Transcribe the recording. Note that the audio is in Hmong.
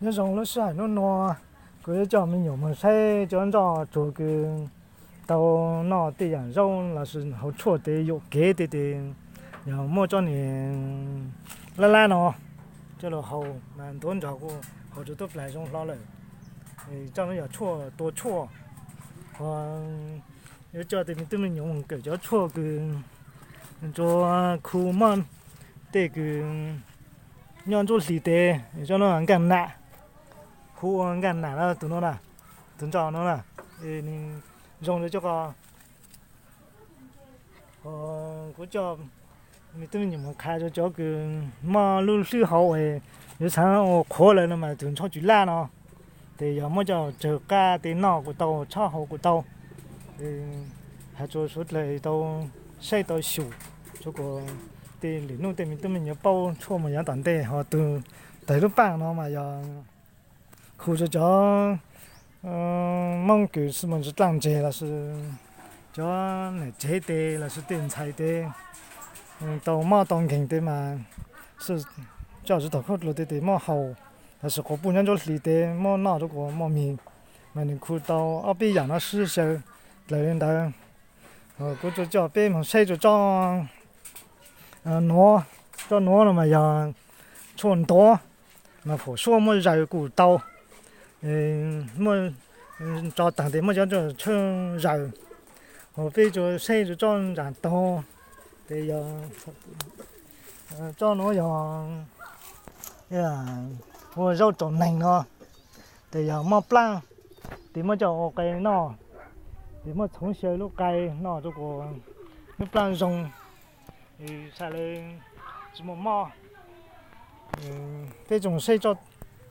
Nyob zoo lub sij hawm hnub no, kuv yuav coj me nyuam mus saib cov nroj tsuag kws tau noj tej yam zaub lossis hauv tshuaj tej yuam kev tej tes, yog muaj tsob niag lab lab no coj los haus mas ntuav nrog kuj haus rau tub plag zoo hlo lawm. Tsob no yog tshuaj tua tshuaj, ho yuav coj tej me tub me nyuam mus kawm cov tshuaj kws tsuas khu mob tej kws nyob ntsuab hli tes, tsob no nkaj nam, hu ua nkaj nam no, tus no na, tus nroj no na, nws zoo li coj qo. Kuv coj me tub me nyuam mus qha rau cov kws mob lub hlwb hauv, yuav xav ua qhuav lawm no mas tus ntshaub cws laj no, ces yog muab coj tsawg qab tej noj kuj tau, txhob haus kuj tau. Hais rau suav dlawg tau saib tau xyum, tsuav kuas tej lwm hnub tej me tub me nyuam paub tshuaj mus yav tom ntej ho tus tawg lub paaj no mas yog khu rau cov Moob kws xwb mus tsis dlaaj ntseg lossis cov niam tsev tes lossis tej ntxhais tes tau mob tau nkeeg tes mas coj tsis tau khaub dluag tes tes muab haus, lossis quas puj nyob ntsuab hli tes muab noj rau kuas muaj mis, mas nws khu tau ob peb yam no sib xyaw dlaws li ntawd. Kuv tsuas coj peb mus saib rau tsob nuav, tsob nuav no mas yog tshuaj ntuav, mas phuam suab muab zaws kuj tau, muab tso taag tes muab cov tshuaj zaws. Ho peb tsuas saib rau tsob ntsaam taug, tes yog tsob nuav yog ua zaub rau neeg no, tes yog mob plaab, tes muab coj ua qe noj, tes muab txhoov xyaw lub qe noj rau kuas lub plaab zoo, sai le tsis muaj mob. Peb tsoom saib